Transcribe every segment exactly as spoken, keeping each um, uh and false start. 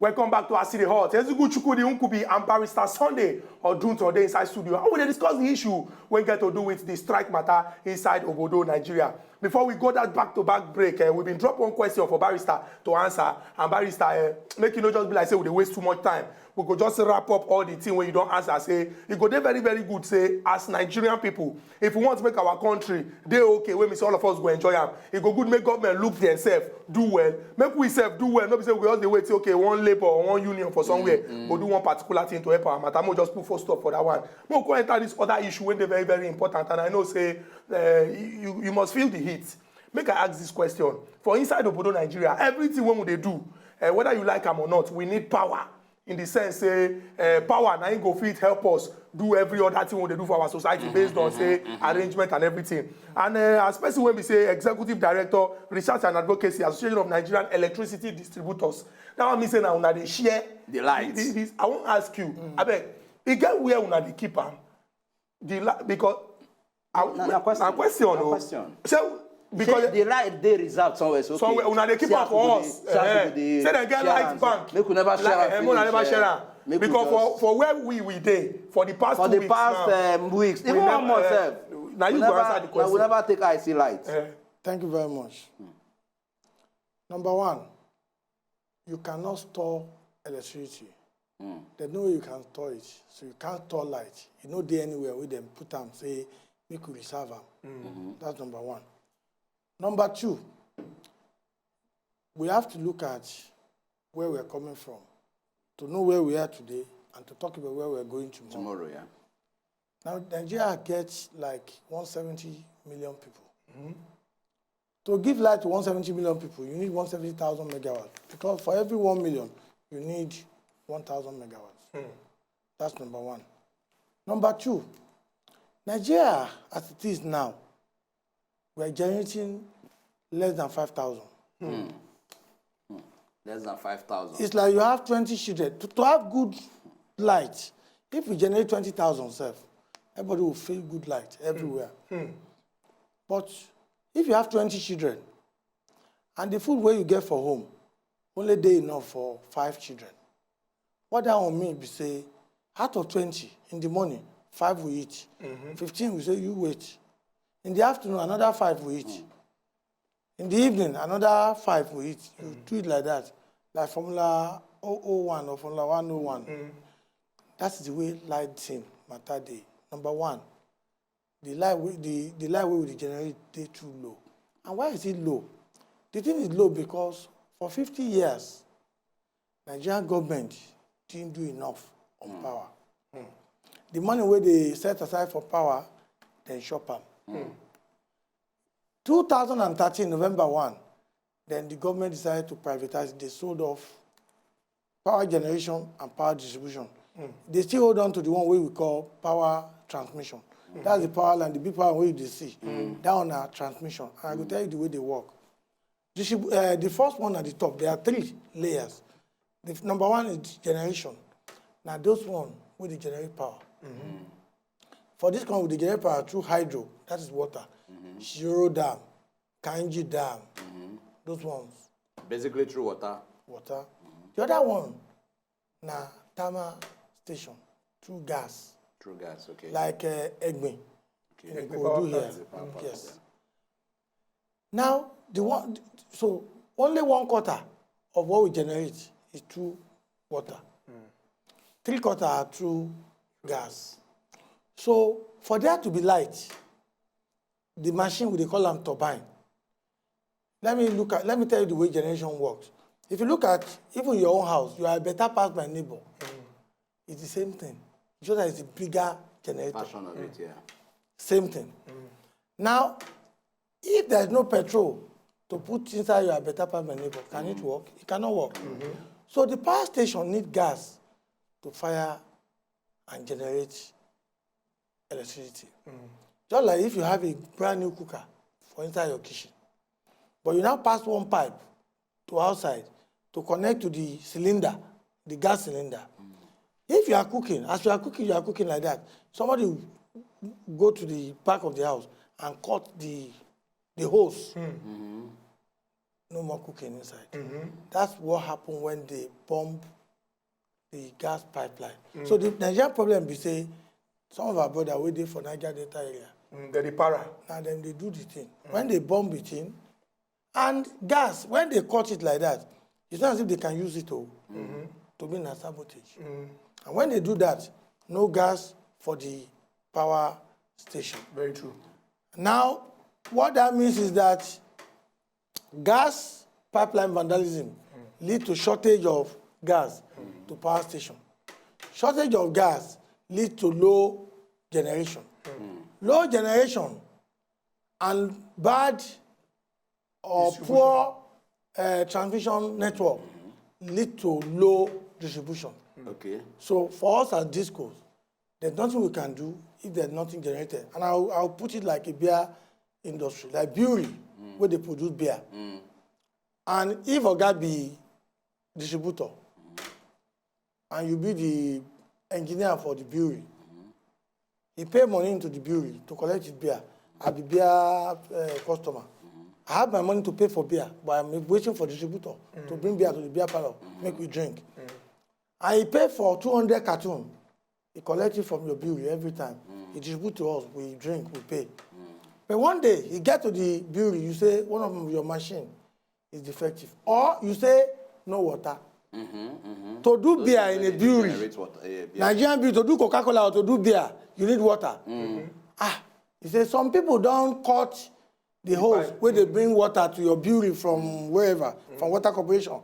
Welcome back to Aside Hot. Ezigu Chukwudi Nkubi and Barrister Sunday Odunto dey inside studio. And we dey discuss the issue wey get to do with the strike matter inside Obodo, Nigeria. Before we go that back-to-back break, eh, we been drop one question for Barrister to answer. And Barrister, eh, make you no just be like say we dey waste too much time. We go just wrap up all the thing wey you don answer. Say e go dey very, very good. Say as Nigerian people, if we want make our country dey okay, wey mean say all of us go enjoy am, e go good make government look themselves do well, make we sef do well. No be say we just dey wait say, okay, one labour or one union for somewhere go do one particular thing to help our matter. Make we just put full stop for that one. Make we go enter this other issue wey dey very, very important, and I know say, eh, you, you must feel the heat. Make I ask this question. For inside Obodo Nigeria, everything wey we dey do, eh, whether you like am or not, we need power. In the sense say, eh, power na im go fit help us do every other thing we dey do for our society based on say arrangement and everything. And, eh, as person wey be say Executive Director, Research and Advocacy, Association of Nigerian Electricity Distributors, that one mean say na una dey share The light. This, this, I wan ask you, abeg, e get where una dey keep am? The la because I, Na- na question. Na question. Na o. question. So because Shey the light dey reserved somewhere. So okay. Somewhere una dey keep am for us. Eh, say dem get light bank. Make we never share am. Like, eh, make una never share am. Because for for where we we dey for the past for two the weeks past now, um, weeks, we even never, one month eh, sef, na we you go never- answer the na question. We never take eye see light. Eh, Thank you very much. Number one, you cannot store electricity. There's no way you can store it. So you can't store light. You no dey anywhere wey dem put am say make we reserve am. That's number one. Number two, we have to look at where we are coming from to know where we are today and to talk about where we are going tomorrow. Tomorrow, yeah. Now Nigeria gets like one seventy million people. To give light to one seventy million people, you need one seventy thousand megawatts, because for every one million, you need one thousand megawatts. That's number one. Number two, Nigeria, as it is now, we are generating less than five thousand. Less than five thousand. It's like you have twenty children. To, to have good light, if we generate twenty thousand sef, everybody will feel good light everywhere. But if you have twenty children, and the food wey you get for home only dey enough for five children, what that one mean be say, out of twenty in the morning, five will eat, fifteen will say, "You wait." In the afternoon, another five will eat. In the evening, another five will eat. You do it like that, like Formula oh oh one or Formula one oh one. That is the way light thing matter dey. Number one, the light wey the the light wey we dey generate dey too low. And why is it low? The thing is low because for fifty years, Nigerian government didn't do enough on power. The money wey dey set aside for power, dem chop am. Two thousand and thirteen, November one, then the government decided to privatize it. They sold off power generation and power distribution. They still hold on to the one wey we call power transmission. That's the power line, the big power wey you dey see. That one na transmission. And I go tell you the way they work. Distrib- uh, the first one at the top, there are three layers. The f- number one is generation. Now those one wey dey generate power. For this one, we dey generate power through hydro, that is water. Shiroro Dam, Kainji Dam, those ones, Basically through water. Water. The other one na thermal station through gas, Through gas, okay. Like uh, Egbin Okay. in Ikorodu here. As a power plant, Yes. Now, the one, so only one quarter of what we generate is through water. Three quarter are through gas. So for there to be light, the machine, we dey call am turbine. Let me look at, let me tell you the way generation works. If you look at even your own house, you are better past my neighbor. It's the same thing. It's just that it's a bigger generator. Version of it, yeah. Same thing. Now, if there's no petrol to put inside your better past my neighbor, can it work? It cannot work. So the power station need gas to fire and generate electricity. Just like if you have a brand new cooker for inside your kitchen, but you now pass one pipe to outside to connect to the cylinder, the gas cylinder. If you are cooking, as you are cooking, you are cooking like that, somebody will go to the back of the house and cut the the hose. no more cooking inside. That's what happened when they bomb the gas pipeline. So the Nigerian problem be say some of our brother wey dey for Niger Delta area, Mm, dem dey para. na dem dey do the thing. When they bomb the thing, and gas, when they cut it like that, it's not as if they can use it to, to be na sabotage. And when they do that, no gas for the power station. Very true. Now, what that means is that gas pipeline vandalism lead to shortage of gas to power station. Shortage of gas lead to low generation. Low generation and bad or poor uh, transmission network lead to low distribution. Okay. So for us as discos, there's nothing we can do if there's nothing generated. And I'll, I'll put it like a beer industry, like brewery, where they produce beer. And if Oga be distributor, and you be the engineer for the brewery, he pay money into the brewery to collect his beer. I be beer uh, customer. I have my money to pay for beer, but I'm waiting for distributor to bring beer to the beer parlor, make we drink. And he pay for two hundred carton. He collect it from your brewery every time. He distribute to us, we drink, we pay. But one day, he get to the brewery, you say one of your machine is defective. Or you say no water. To do beer in a brewery, Generate water. Yeah, beer. Nigerian brewery, to do Coca-Cola or to do beer, you need water. Ah, he say some people don cut the hose wey dey bring water to your brewery from wherever, from water corporation.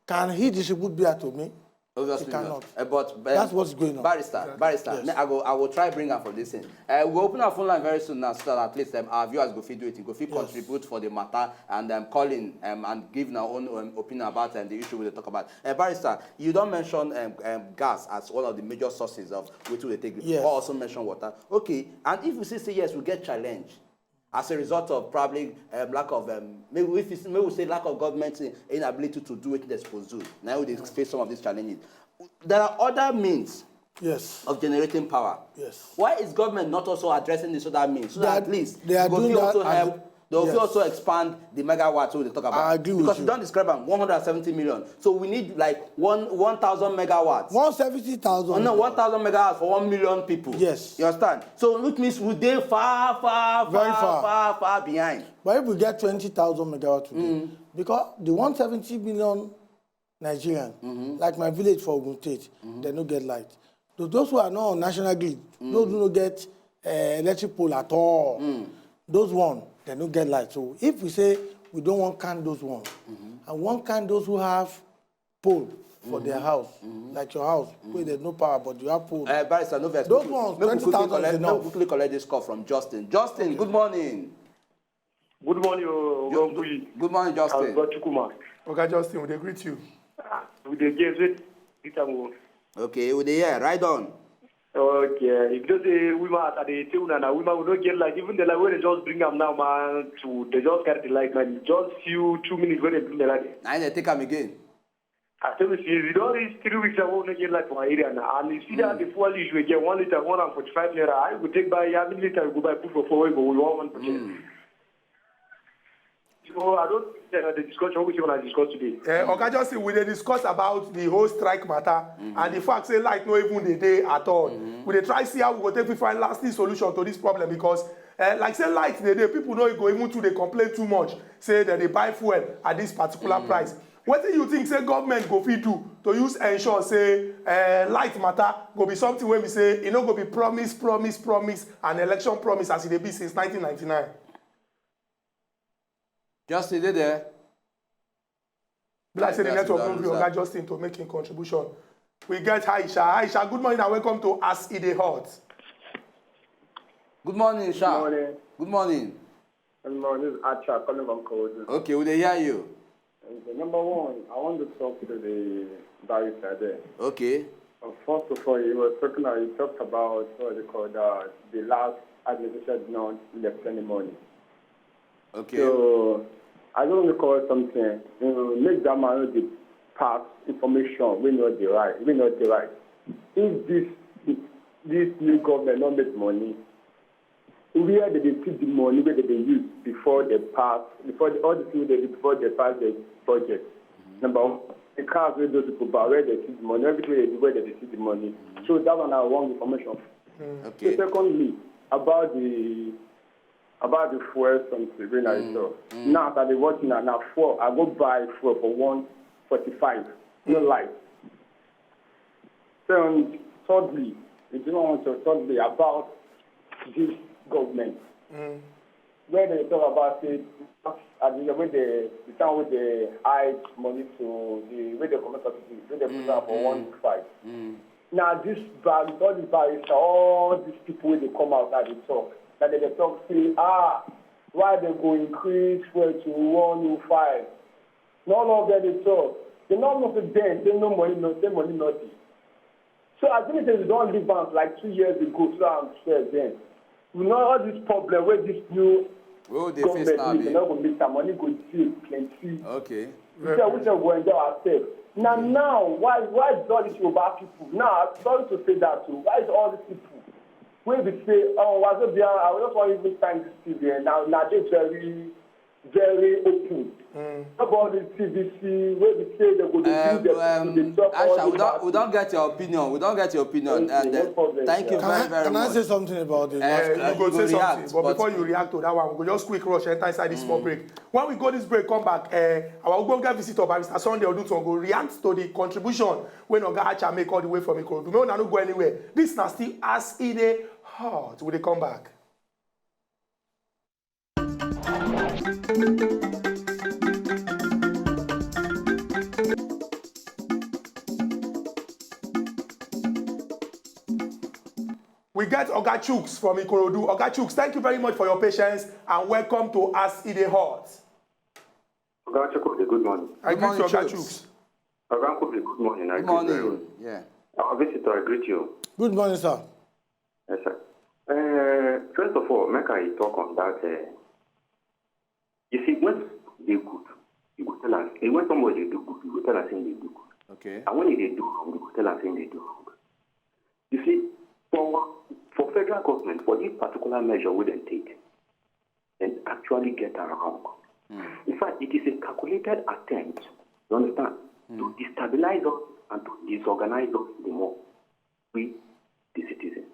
Can he distribute beer to me? Obviously He cannot. Not. Uh, but um, That's what's going on. Barrister, barrister, Yes. me, I go, I will try bring am for this thing. Uh, we'll open our phone line very soon now, so that at least um, our viewers go fit do it, go fit contribute for the matter, and um, call in um, and give our own um, opinion about um, the issue we dey talk about. Uh, barrister, you don mention um, um, gas as one of the major sources of which we take. Yes. You also mention water. Okay, and if we see say yes, we get challenge as a result of probably um, lack of um, maybe if it's, maybe we say lack of government in- inability to do what they're supposed to do. Now we dey face some of these challenges. There are other means Yes. of generating power. Yes. Why is government not also addressing this other means so They that are- at least they are go doing fit that also as- help? They will yes. also expand the megawatts we dey talk about. I agree with Because you. You don describe am one hundred and seventy million. So we need like one one thousand megawatts. One seventy thousand. Oh, no, one thousand megawatts for one million people. Yes. You understand? So which means we dey far, far, Very far, far. far, far behind. But if we get twenty thousand megawatt today, because the one seventy million Nigerian, like my village for Ogun State, they no get light. Those, those who are not on national grid, those who no get uh, electric pole at all, those one, they no get light. So if we say we don't want can those one, and one can those who have pole for their house, like your house, where there's no power but you have pole. Uh, Barrister, no vex. Those Make we- ones, make we quickly twenty thousand is collect- enough. Make we quickly collect this call from Justin. Justin, good morning. Good morning, Ogonguyi. Good morning, Justin. Chukuma. Oga Justin, we dey greet you. With the games, with Peter Mo. Okay, we dey here. Right on. Okay, if just the women as I dey tell una na women we no get light. Even the light wey they just bring am now, man, to they just carry the light, man. Just few two minutes when they bring the light. Na im dey take am again. I tell you, see, we don reach three weeks ago, we no get light for our area now. And you see that the fuel issue again, one liter, one and forty-five naira. I go take buy how many liter we go buy put for four, we go we want one percent. So I don't think that the discussion we want to discuss today. Uh, Oga Justin, we dey discuss about the whole strike matter and the fact say light no even dey dey at all. We dey try see how we go take fit find lasting solution to this problem because, uh, like say light dey dey, people no go even too dey complain too much say dem dey buy fuel at this particular price. Wetin you think say government go fit do to use ensure say uh, light matter go be something wey be say e no go be promise, promise, promise and election promise as e dey be since nineteen ninety-nine? Justin, dey there? Be like say the Yes, network we no don gree lose Oga am. Justin to make him contribution. We get Aisha. Aisha, good morning and welcome to As E Dey Hot. Good morning, Sha. Morning. Good morning. Good morning. This is Acha calling from Kogi. Okay, we dey hear you. Okay, number one, I want to talk to the barrister there. Okay. Uh, First of all, he was talking. He talked about what they call the, the last administration did not left any money. Okay. So I don't recall something. You know, make that man no dey pass information. We know the right. We know the right. If this this new government no make money, Where did they see the money where did they use before they pass, before the, all the things they did before they pass the budget? Number one, the cars where those people buy, where they see the money, everything they do, where they see the money. So that one I want information. Okay. So secondly, about the about the fuel something when I saw. Now that they watching now, now four, I go buy fuel for one forty-five. No light. So thirdly, the thing I want to thirdly about this government. Where they talk about it, I think when they the time with the high money to the where they come up with the where they put up for one five. Now this bar, all the barrister, all these people when they come out now they talk. Now they dey talk say, ah, why they go increase fuel to one oh five? Now all of them they talk. They not know say then say no money, no say money not dey. So as many as we don't leave am like two years ago, so I'm sure then. We know all this problem where this new Where would they face government now? need, they Abi? Not gonna make some money go see plenty. Okay. We say we say we enjoy ourselves. Now now why why is all this Yoruba people? Now I'm sorry to say that too. Why is all these people? When we say, oh, Wazobia, I just want to even thank this people here. Now now they very very open. About the T V C, where we say they go to Um, use them um, to dey talk all Asha, we the don't, we bad don't get your opinion. We don't get your opinion. Okay, And no uh, problem, thank you sir. very, Can I, very can I much. Say something about the Eh, last eh, You you go go say react, something, but but- before you react to that one, we go just quick rush enter inside this small break. When we go this break, come back. Uh, our Ogbonge visitor, Barrister Sunday Odutwon, go react to the contribution when Oga Acha make all the way from Ikorodu. Make una no go anywhere. This na still as e dey hot. We dey come back. We get Oga Chuks from Ikorodu. Oga Chuks, thank you very much for your patience and welcome to As E Dey Hot. Oga Chukwudi, good morning. I Good greet morning, you, Oga Chuks. Chuks. Oga Chukwudi, good morning. I Good greet you very well. morning. Yeah. Our visitor, I greet you. Good morning, sir. Yes, sir. Uh, first of all, make I talk on that. Uh, you see, when they good, you go tell us. When somebody they do good, you go tell us they do good. Okay. And when they do wrong, you go tell us they do wrong. You see, for for federal government, for this particular measure we then take, and actually get around. In fact, it is a calculated attempt, you understand, to destabilize us and to disorganize us the more we, the citizens.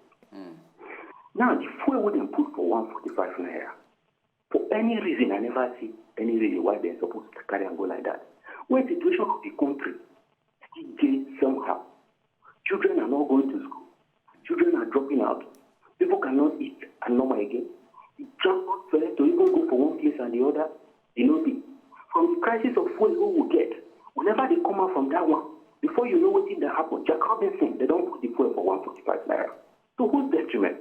Now, the fuel we then put for one forty-five naira, for any reason, I never see any reason why they're supposed to carry and go like that. When the situation of the country still dey somehow, children are not going to school, children are dropping out, people cannot eat and normal again. The transport fare to even go for one place and the other, you know, the, from the crisis of fuel we will get, whenever they come out from that one, before you know what thing that happen, Jack Robinson, they don't put the fuel for one forty-five naira. To whose detriment?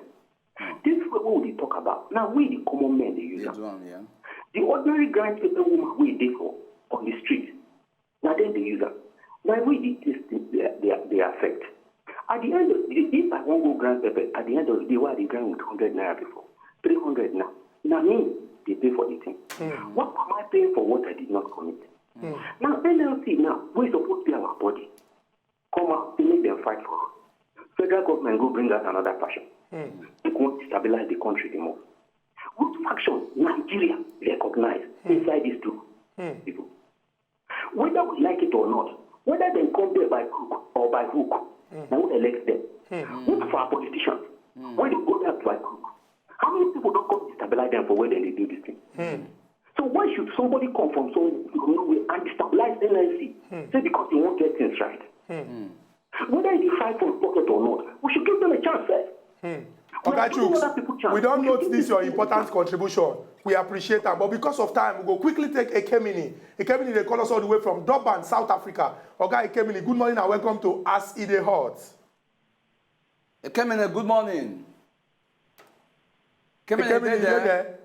This fuel we will talk about. Now, we the common men, they use They am. Do am, yeah. The ordinary grind paper woman we dey for on the street, now then they use am. Now we the this thing they, they, they affect. At the end of the day, if I won't go grind paper, at the end of the day, why they grind with hundred naira before, three hundred now? Now me, they pay for the thing. What am I paying for what I did not commit? Now N L C now, we suppose be our body. Come out, they make them fight for us. Federal government go bring out another faction. They go want to stabilize the country the more. Which faction Nigeria recognize inside these two people? Whether we like it or not, whether they come there by crook or by hook, now we elect them. Look for our politicians. When they go there by crook, how many people don't come destabilize them for where they do this thing? So why should somebody come from some from nowhere and destabilize N I C? Say because he won't get things right. Whether he fight for his pocket or not, we should give them a chance first. We Oga are giving other Chuks, people chance. We don't We should note give this them your a important chance. Contribution. We appreciate that. But because of time, we go quickly take Ekemini. Ekemini, they call us all the way from Durban, South Africa. Oga Ekemini, good morning and welcome to As E Dey Hot. Ekemini, good morning. Ekemini, Ekemini, dey you dey there? There?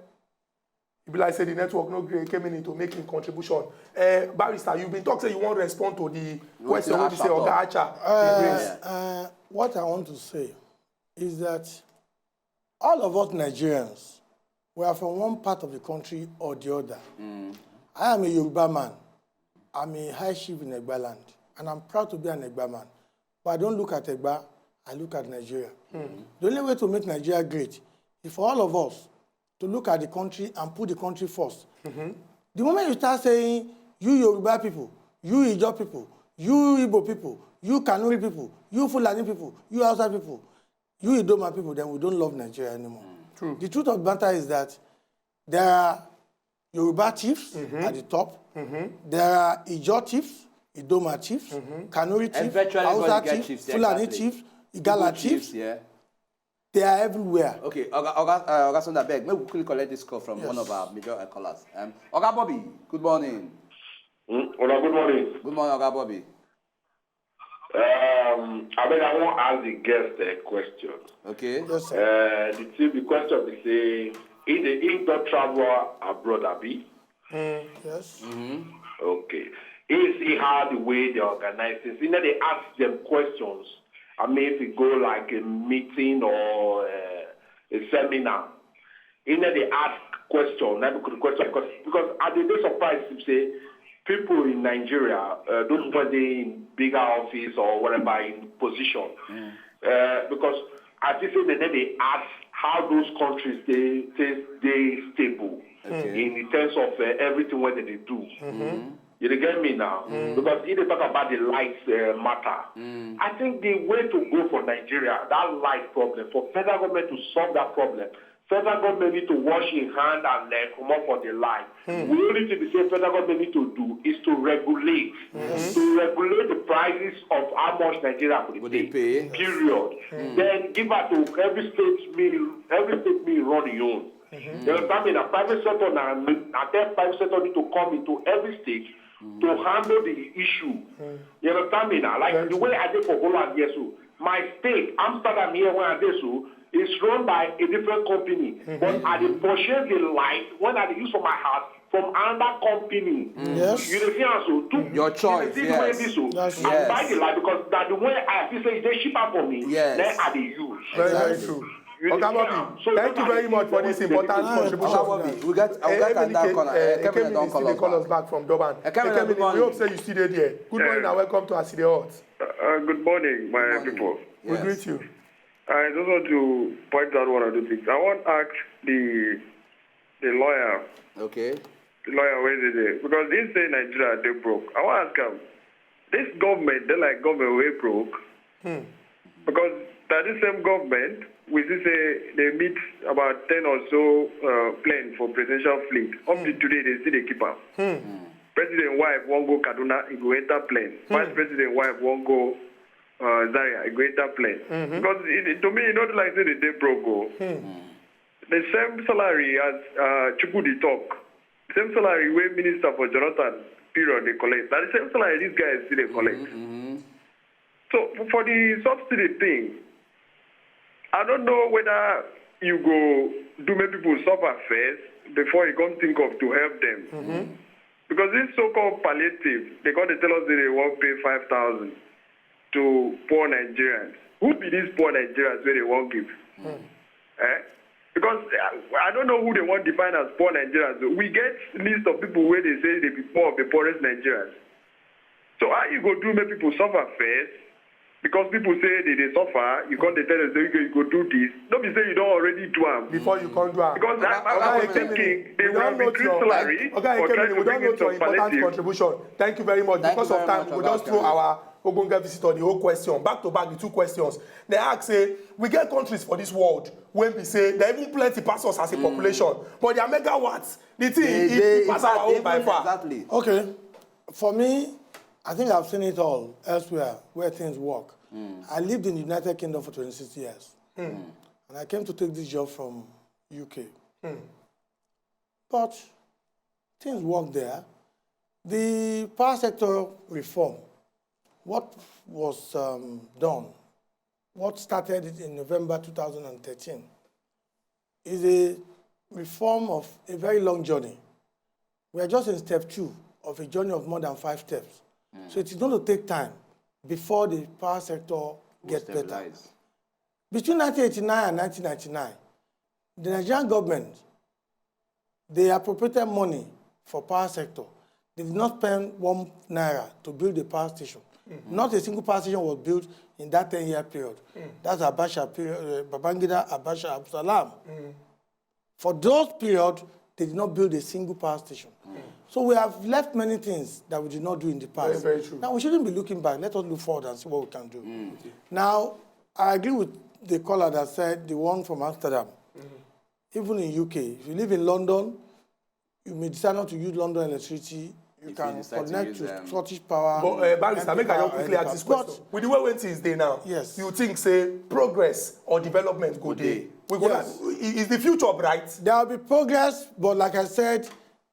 E be like say the network no gree Ekemini to make him contribution. Uh, Barrister, you been talk say you wan respond to the question wey be say Acha Oga talk? Acha Uh, dey raise. Uh, what I want to say is that all of us Nigerians, we are from one part of the country or the other. I am a Yoruba man. I'm a high chief in Egba land, and I'm proud to be an Egba man. But I don't look at Egba, I look at Nigeria. The only way to make Nigeria great is for all of us to look at the country and put the country first. The moment you start saying, "You Yoruba people, you Ijaw people, you Igbo people, you Kanuri people, you Fulani people, you Hausa people, you Idoma people," then we don't love Nigeria anymore. True. The truth of the matter is that there are Yoruba chiefs at the top. There are Ijaw chiefs, Idoma chiefs, Kanuri chiefs, Eventually, Hausa everybody get chiefs, chiefs, Fulani exactly. chiefs, Igala Igbo chiefs. Yeah. They are everywhere. Okay, Oga, Oga, uh, Oga Sonder, beg, make we quickly collect this call from one of our major uh, callers. Um, Oga Bobby, good morning. Mm, Ola, good morning. Good morning, Oga Bobby. Um, I mean, I want to ask the guest a question. Okay. Yes, sir. Uh, the, the question is say, if they if don't travel abroad, Abi, Yes. okay. Is he how the way they organize things? You know, they ask them questions. I mean, if you go like a meeting or uh, a seminar, you know, they ask question, not the question because because I did surprised to say people in Nigeria, uh, those people they in bigger office or whatever in position, uh, because I think say they then they ask how those countries they they they stable Okay. in the terms of uh, everything what they do. You dey get me now? Because if they talk about the light uh, matter, I think the way to go for Nigeria, that light problem, for federal government to solve that problem, federal government need to wash his hand and leg come up for the light. The only thing the same federal government need to do is to regulate, to regulate the prices of how much Nigeria Would will they pay. Pay? Period. Then give it to every state meal, every state meal run your own. You understand me? Now, private sector now, I tell private sector need to come into every state to handle the issue. You understand me now? Like the way I did for Holland, yes, so my state, Amsterdam here, where I did so, is run by a different company. But I dey purchase the light when I dey use for my house from another company. Yes. You dey see am so? Do- Your you dey choice, see the way yes. This so? That's I Yes. buy the light because that the way I feel say e dey cheaper for me. Yes. Then I dey use. Very, very Exactly. true. You Oga dey see am? Bobby, So thank you that very is much for what this the important people contribution. Oga Bobby, we get, we get Eh, another Emily caller. Ke- Eh, eh, Kevin Kevin don is call still us call back. us back from Durban. Eh, Kevin, Eh, good morning. We hope say you still there. Good morning and welcome to Aside Hot. Uh, good morning, my Good morning. people. We Yes. Greet you. I just want to point out one or two things. I want to ask the the lawyer, Okay. the lawyer where is it there? Because he say Nigeria they broke. I want to ask him, this government, they like government way broke. Because that the same government, we see say they meet about ten or so uh, plane for presidential fleet. Up to today, they still they keep up. President wife won't go Kaduna, he go enter plane. Vice President wife won't go uh, Zaria, he go enter plane. Because it, to me, not like say they, they broke. Go. The same salary as uh, Chukudi talk. Same salary where minister for Jonathan period they collect. That the same salary these guys still they collect. So for the subsidy thing, I don't know whether you go do make people suffer first before you come think of to help them. Because this so-called palliative, they got to tell us that they won't pay five thousand to poor Nigerians. Who be these poor Nigerians where they won't give? Eh? Because uh, I don't know who they want to define as poor Nigerians. We get list of people where they say they be poor of the poorest Nigerians. So how you go do make people suffer first? Because people say they, they suffer, you can't tell them say you go do this. Don't be say you don't already do them. Before you come do am. Because I, I, I was thinking they will be treat salary or try to bring in some palliative. Contribution. Thank you very much. Because of time, we just throw our ogbonge visitor the whole question back to back, the two questions. They ask say we get countries for this world when we say they even plenty pass us as a population, but their megawatts, the thing They- it, they- it pass in fact, our own by even far. Exactly. Okay, for me, I think I've seen it all elsewhere where things work. I lived in the United Kingdom for twenty-six years, and I came to take this job from U K. But things work there. The power sector reform, what was um, done, what started it in November two thousand thirteen, is a reform of a very long journey. We are just in step two of a journey of more than five steps. So it is going to take time before the power sector gets better. Stabilize. Between nineteen eighty-nine and nineteen ninety-nine, the Nigerian government, they appropriated money for power sector. They did not spend one naira to build a power station. Not a single power station was built in that ten-year period. That's Abacha period, uh, Babangida, Abacha, Abdulsalam. For those period, they did not build a single power station. So we have left many things that we did not do in the past. Very, very true. Now we shouldn't be looking back. Let us look forward and see what we can do. Now, I agree with the caller that said the one from Amsterdam. Even in U K, if you live in London, you may decide not to use London electricity. You If can you decide to connect use, to um, Scottish power. But uh, Barrister, any make I power, just quickly any ask this power. question. With the way when things dey now, Yes. you think say progress or development go Go dey. dey? We go Yes. like, is the future bright? There will be progress, but like I said,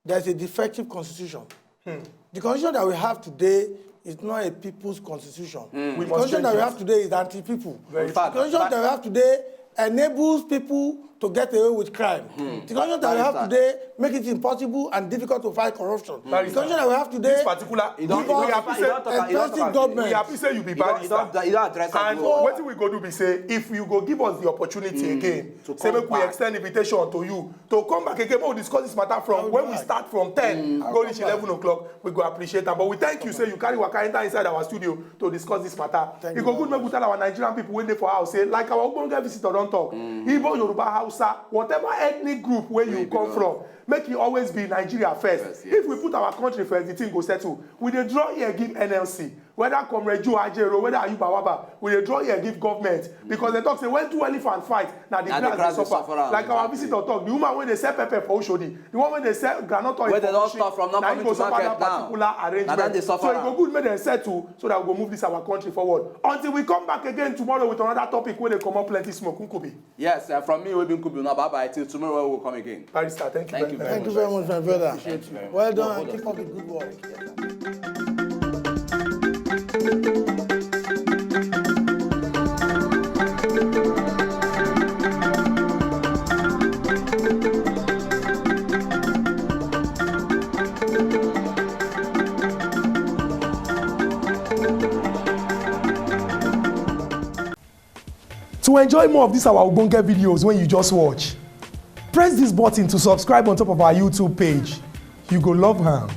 there's a defective constitution. The constitution that we have today is not a people's constitution. We The must constitution change that we it. have today is anti-people. Very The fact, constitution but- that we have today enables people to get away with crime. The constitution that we have Barrister. Today make it impossible and difficult to fight corruption. The Barrister. Constitution that we have today This particular, You don't- give you don't us talk- you don't talk- you don't expensive talk- government. we happy say you be You don't, you barrister. don't, you don't address And that. What we go do be say if you go give us the opportunity again, To say come make we back. Extend invitation to you to come back again, make we discuss this matter from when we start from ten go reach eleven o'clock. We go appreciate am, but we thank you say you carry waka enter inside our studio to discuss this matter. E go good make we tell our Nigerian people wey dey for house say like our ogbonge visitor don talk, Igbo, Yoruba, Hausa, whatever ethnic group wey you come from, make e always be Nigeria first. First, If we put our country first, the thing go settle. We dey draw ear give N L C, whether Comrade Joe Ajero, whether Ayuba Waba, we dey draw ear give government because they talk say when two elephant fight, na the Na the grass grass dey dey suffer. suffer am, Like our exactly. Visitor talk, the woman wey dey sell pepper for Oshodi, the one wey dey sell groundnut oil Wey for dem don Mushin, stop from not na him coming go to suffer market that now. Particular Na arrangement. dem dey suffer So e am. Go good make dem settle so that we go move this our country forward. Until we come back again tomorrow with another topic wey dey comot plenty smoke, Nkubi. Yes, uh, from me, Webin Kubi, now bye bye till tomorrow when we will come again. Barrister, thank you Thank you very very much. Thank you very much, my brother. Thank you very much. Well done. Keep up the good work. To enjoy more of these our ogbonge videos when you just watch, press this button to subscribe on top of our YouTube page. You go love am.